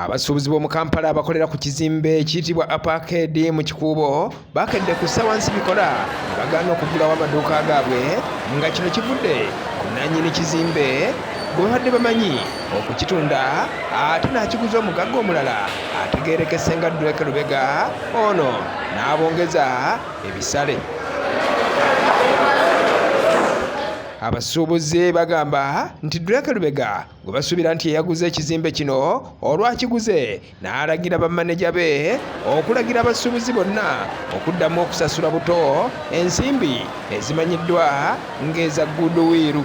Abasuubuzi b'omu Kampala abakolera ku kizimbe ekiyitibwa Aparcade mu Kikuubo bakedde ku ssa wansi bikola ne bagaana okuggulawo amaduuka gaabwe nga kino kivudde ku nnannyini kizimbe gwe babadde bamanyi okukitunda ate n'akiguza omugagga omulala ategeerekese nga Drake Lubega ono n'abongeza ebisale. Abasuubuzi bagamba nti Drake Lubega gwe basuubira nti yeyaguze ekizimbe kino olwakiguze n'alagira bamaneja be okulagira abasuubuzi bonna okuddamu okusasula buto ensimbi ezimanyiddwa ng'eza guduwiiru.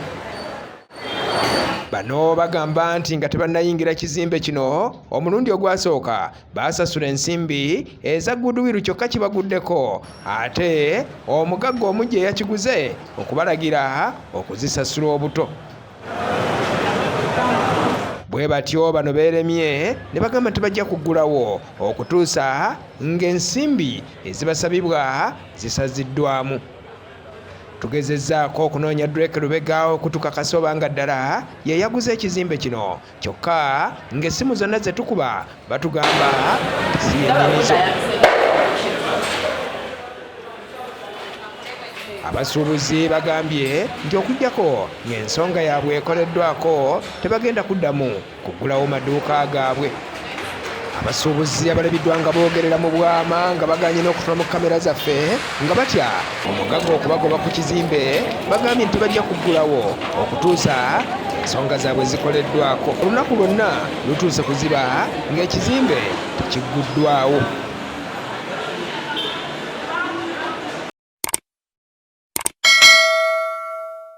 Bano bagamba nti nga tebannayingira kizimbe kino omulundi ogwasooka baasasula ensimbi eza guduwiiru kyokka kibaguddeko ate omugagga omuggya eyakiguze okubalagira okuzisasula obuto. Bwe batyo bano beeremye ne bagamba nti bajja kuggulawo okutuusa ng'ensimbi ezibasabibwa zisaziddwamu. Tugezezzaako okunoonya Drake Lubega okutukakasa oba nga ddala ye yaguze ekizimbe kino kyokka ng'essimu zonna ze tukuba batugamba nti si ye nnyinizo. Abasuubuzi bagambye nti okuggyako ng'ensonga yaabwe ekoleddwako tebagenda kuddamu kuggulawo maduuka gaabwe. Abasuubuzi abalabiddwa nga boogerera mu bwama nga bagaanye n'okutula mu kamera zaffe nga batya omugagga okubagoba ku kizimbe bagambye nti bajja kuggulawo okutuusa ensonga zaabwe zikoleddwako. Olunaku lwonna lutuuse kuziba ng'ekizimbe tekigguddwawo.